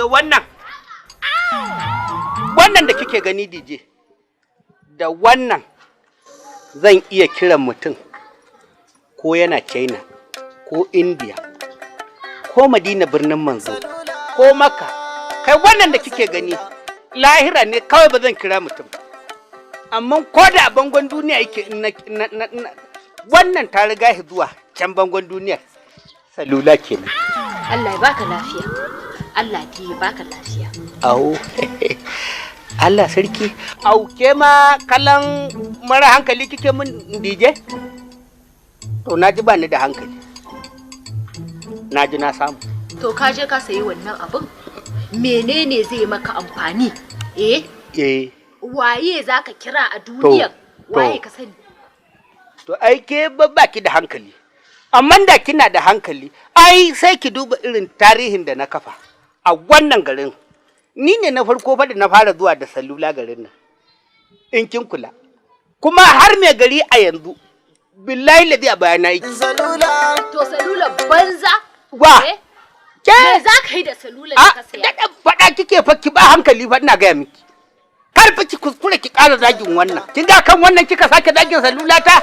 Wannan, wannan da kike gani, DJ, da wannan zan iya kiran mutum ko yana China ko India ko Madina birnin manzo ko Maka. Kai, wannan da kike gani, lahira ne kawai ba zan kira mutum, amma ko da a bangon duniya yake, wannan ta riga shi zuwa can bangon duniyar. Salula kenan. Allah ya baka lafiya. Allah ya baka lafiya. Au, Allah sarki. Au, ke ma kallon mara hankali kike mun, DJ? To, na ji ba ni da hankali. Na ji na samu. To, ka je ka sayi wannan abin? Menene zai maka amfani? Eh? Eh. Waye zaka kira a duniyar? Waye ka sani? To, ai ke ba ki da hankali. Amma da kina da hankali, ai sai ki duba irin tarihin da na kafa a wannan garin. Ni ne na farko fa da na fara zuwa da salula garin nan. In kin kula. Kuma har mai gari a yanzu, billahi ladi, a bayana yake. Salula. To, salula banza? Wa? Eh? Ke? Me za ka yi da salula da ka saya? Daɗa faɗa kike fa, ki ba hankali fa, ina gaya miki. Kar fa ki kuskure ki ƙara zagin wannan. Kin ga kan wannan kika sake zagin salula ta?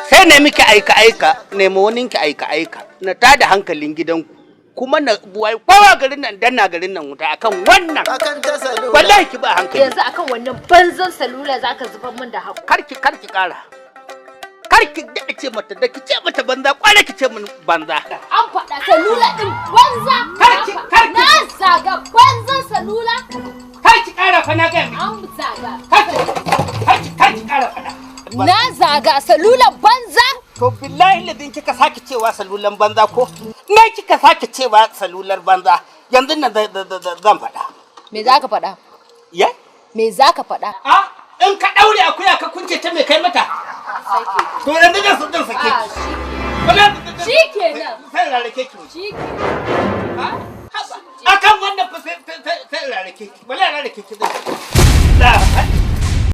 Sai na miki aika aika, nemi wani ki aika aika, na tada hankalin gidanku. Kuma na buwai kowa garin nan, danna garin nan wuta akan wannan. Akan ta salula. Wallahi ki ba hankali. Yanzu akan wannan banzan salula zaka zubar min da haƙo. Kar ki ƙara. Kar ki daɗa ce mata, da ki ce mata banza, kwara ki ce min banza. An faɗa, salula ɗin banza. Kar ki- Na zaga banzan salula. Kar ki ƙara fa, na gaya miki. An zaga. Kar ki ƙara faɗa. Na zaga salulan banza. To, billahi ladin kika sake cewa salulan banza, ko na kika sake cewa salular banza, yanzu nan zan faɗa. Me za ka faɗa? Ya? Me za ka faɗa? A in ka ɗaure akuya ka kunce ta, mai kai mata? To, yanzu zan sake ki. Wallahi Shi kenan. sai rarrake ki. Shi Akan wannan fa sai rarrake ki. Wallahi rarrake ki zan. La